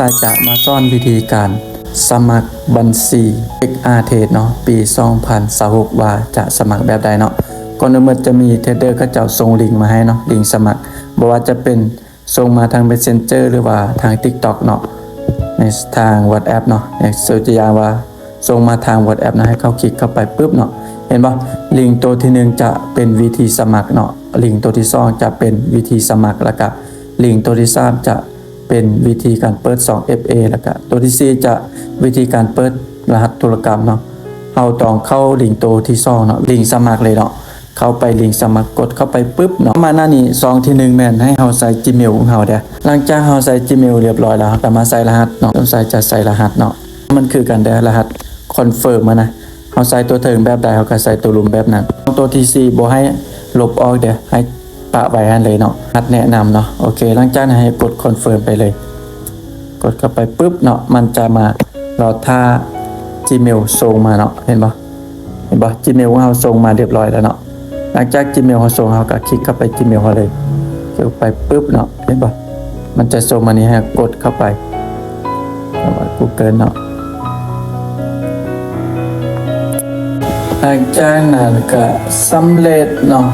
ສາຍຈະມາສອນວິທີການສະໝັກບັນຊີ ເອັກອາເທຣດ ເນາະ ປີສອງພັນຊາວຫົກ ວ່າຈະສະໝັກແບບໃດເນາະ. ກ່ອນອື່ນໝົດຈະມີເທຣດເດີເຂົາເຈົ້າສົ່ງລິງມາໃຫ້ເນາະ, ລິງສະໝັກ ບໍ່ວ່າຈະເປັນສົ່ງມາທາງເມສເຊັນເຈີ ຫຼືວ່າທາງຕິກຕັອກເນາະ, ໃນທາງວັອດແອັບເນາະ. ຍົກຕົວຢ່າງວ່າສົ່ງມາທາງວັອດແອັບເນາະ, ໃຫ້ເຮົາຄລິກເຂົ້າໄປປຶບເນາະ, ເຫັນບໍ່? ລິງໂຕທີໜຶ່ງຈະເປັນວິທີສະໝັກເນາະ, ລິງໂຕທີສອງຈະເປັນວິທີສະໝັກ ແລ້ວກະລິງໂຕທີສາມຈະ ເປັນວິທີການເປີດສອງເອັຟເອ ແລ້ວກະໂຕທີສີ່ຈະວິທີການເປີດລະຫັດທຸລະກຳເນາະ. ເຮົາຕ້ອງເຂົ້າລິງໂຕທີສອງເນາະ, ລິງສະໝັກເລີຍເນາະ. ເຂົ້າໄປລິງສະໝັກ, ກົດເຂົ້າໄປປຶບເນາະ. ມາໜ້ານີ້ ຊ່ອງທີໜຶ່ງແມ່ນໃຫ້ເຮົາໃສ່ຈີເມວຂອງເຮົາເດີ້. ຫຼັງຈາກເຮົາໃສ່ຈີເມວລຽບຮ້ອຍແລ້ວ, ເຮົາກະມາໃສ່ລະຫັດເນາະ. ສົງໄສຈະໃສ່ລະຫັດເນາະ, ມັນຄືກັນເດີ້, ລະຫັດຄອນເຟີມຫັ້ນນະ. ເຮົາໃສ່ຕົວເທິງແບບໃດ ເຮົາກະໃສ່ຕົວລຸ່ມແບບນັ້ນ. ໂຕທີສີ່ບໍ່ໃຫ້ລົບອອກເດີ້, ໃຫ້ປະໄວ້ຫັ້ນເລີຍເນາະ. ຮັດແນະນຳເນາະ. ໂອເຄ, ຫຼັງຈາກນັ້ນໃຫ້ກົດຄອນເຟີມໄປເລີຍ. ກົດເຂົ້າໄປປຶບເນາະ, ມັນຈະມາລໍຖ້າຈີເມວສົ່ງມາເນາະ. ເຫັນບໍ່? ເຫັນບໍ່? ຈີເມວຂອງເຮົາສົ່ງມາລຽບຮ້ອຍແລ້ວເນາະ. ຫຼັງຈາກຈີເມວເຮົາສົ່ງ, ເຮົາກະຄລິກເຂົ້າໄປຈີເມວເຮົາເລີຍ. ເຂົ້າໄປປຶບເນາະ, ເຫັນບໍ່? ມັນຈະສົ່ງມານີ້, ໃຫ້ກົດເຂົ້າໄປ ກູເກີນເນາະ. ຫຼັງຈາກນັ້ນກະສຳເລັດເນາະ.